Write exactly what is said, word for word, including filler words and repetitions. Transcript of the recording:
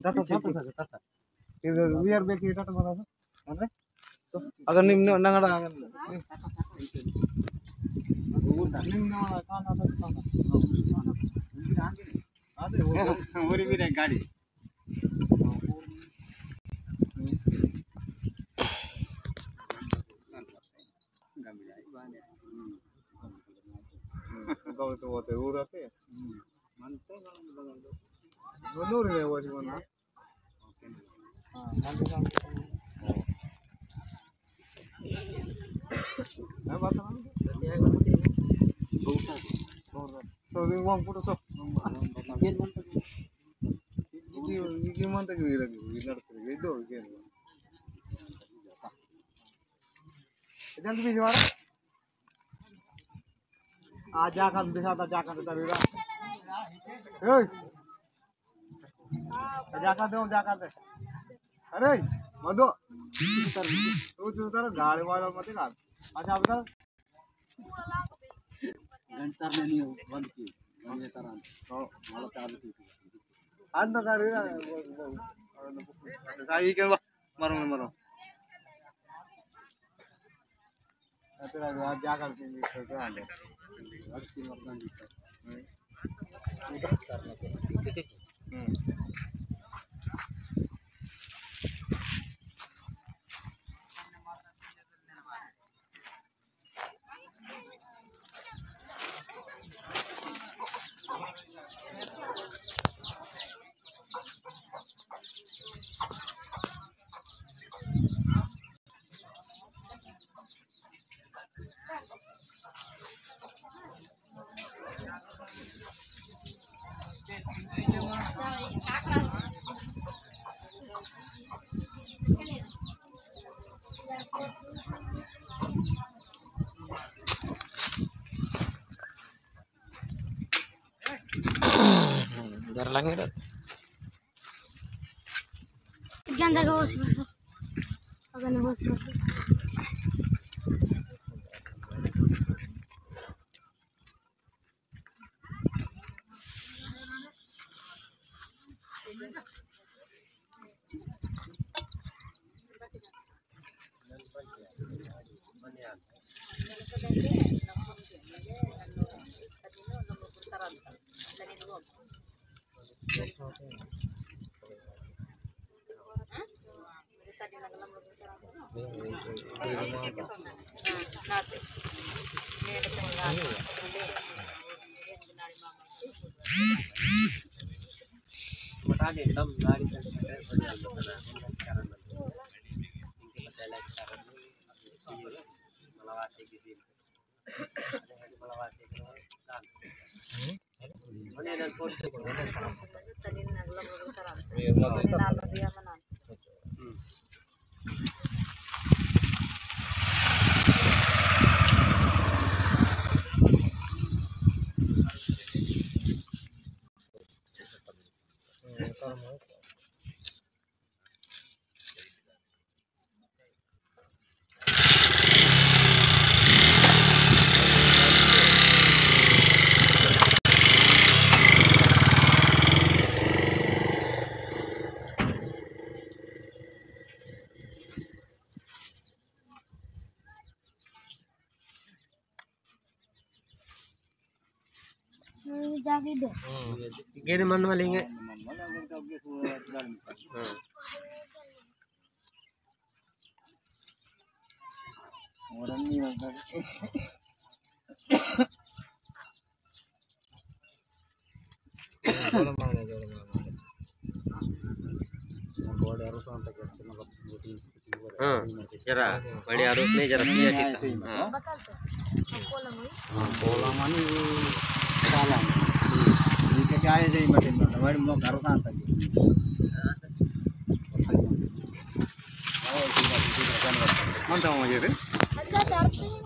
टाटा, टाटा, टाटा। इधर we are back, Tata मारा। अरे? अगर निम, निम, नंगड़ा, अगर निम, निम, नंगड़ा, कान, कान, कान। अरे, वो, वो भी रे गाड़ी। गौत होते ऊर आते। मनते, मनते। मनूर ने वो जीवन। हाँ, मनते, मनते। मैं बात ना। तो वो फोटो तो। इकी, इकी मन तक भी रख, भी लड़के, ये दो, ये। जल्दी भी हमारा। आ जा कर दिखा था, जा कर दिखा था। ए, जा कर दे, जा कर दे। अरे, मधु, तू चुतर गाड़ी वाला मत कर। अच्छा, अब कर। घंटा नहीं बंद की, घंटे तरह। हाँ। हमारा चालू की। अंदर कर रही ना। हाँ, ये क्या हुआ? मरो, मरो। अतरा आज जाकर सुन ली तो क्या हाल है? आज की मर्दन दिखता। हम्म। हम्म। जरा लंगे रहते। ज्ञान जगह होश बस। अगर नहीं होश बस। हम्म, जाके दे। हम्म। गेने मन वाले इंगे। हाँ। और अन्नी मतलब। हाँ, जरा बड़ी आरोप नहीं, जरा पिया चित्ता। हाँ। हाँ, कोला मानी, काला। इनके क्या है, जय मटे, बड़ी मो घर शांत है। मन तो मुझे रे। अच्छा, चार तीन।